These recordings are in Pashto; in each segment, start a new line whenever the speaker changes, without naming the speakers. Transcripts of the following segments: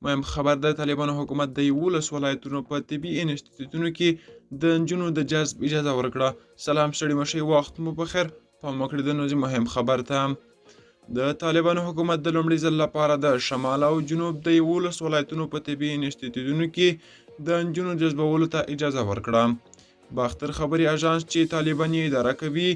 مهم خبر، د طالبانو حکومت د 11 ولایتونو په طبي انسټیټیوټونو کې د نجونو د جذب اجازه ورکړه. سلام، ستړي مشئ، وخت مو په خیر. پام وکړئ د نوځي مهم خبر ته. د طالبانو حکومت د لومړي ځل لپاره د شمال او جنوب د 11 ولایتونو په طبي انسټیټیوټونو کې د نجونو جذبولو ته اجازه ورکړه. باختر خبري اژانس چې طالبان یې اداره کوي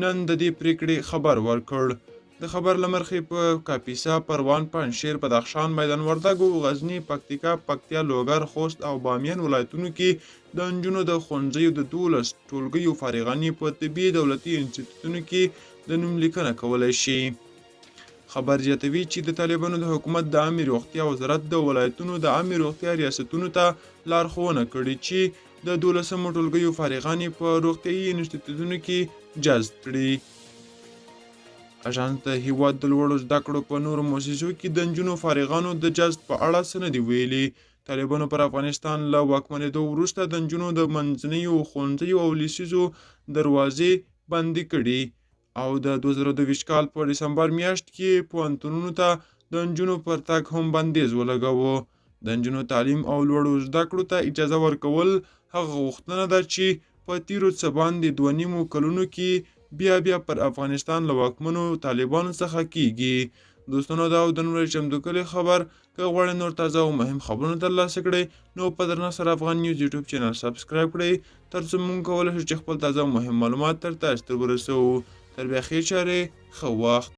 نن د دې پریکړې خبر ورکړ. د خبر له مخې په کاپیسا، پروان، پنجشیر، بدخشان، میدان وردګو، غزني، پکتیکا، پکتیا، لوګر، خوست او بامیان ولایتونو کې د نجونو د ښوونځیو د 12 ټولګیو فارغانې په طبي دولتي انسټیټیوټونو کې د نوم لیکنه کولی شي. خبر زیاتوي چې د طالبانو د حکومت د عامې روغتیا وزارت د ولایتونو د عامې روغتیا ریاستونو ته لارښوونه کړې چې د 12 ټولګیو فارغانې په روغتیايي انسټیټیوټونو کې جذب کړي. اژانس د هیواد د لوړو زده کړو په نورو موسسو کې د نجونو فارغانو د جذب په اړه څه نه دي ویلي. طالبانو پر افغانستان له واکمنېدو وروسته د نجونو د منځنیو ښوونځیو او لیسیزو دروازې بندې کړي او د 2022 کال په ډسمبر میاشت کې پوهنتونونو ته د نجونو پر تګ هم بندیز ولګاوه. د نجونو تعلیم او لوړو زده کړو ته اجازه ورکول هغه غوښتنه ده چې په تیرو څه باندې 2.5 کلونو کې بیا بیا پر افغانستان له واکمنو طالبانو څخه کیږي. دوستانو، دا او د نورې چمتو کړي خبر. که غواړئ نور تازه او مهم خبرونه ترلاسه کړئ نو په درنښت سره افغان نیوز یوټیوب چینل سبسکرایب کړئ ترڅو موږ کولی شو چې خپل تازه او مهم معلومات تر تاسو ته ورسوو. تر بیا ښې چارې، ښه وخت.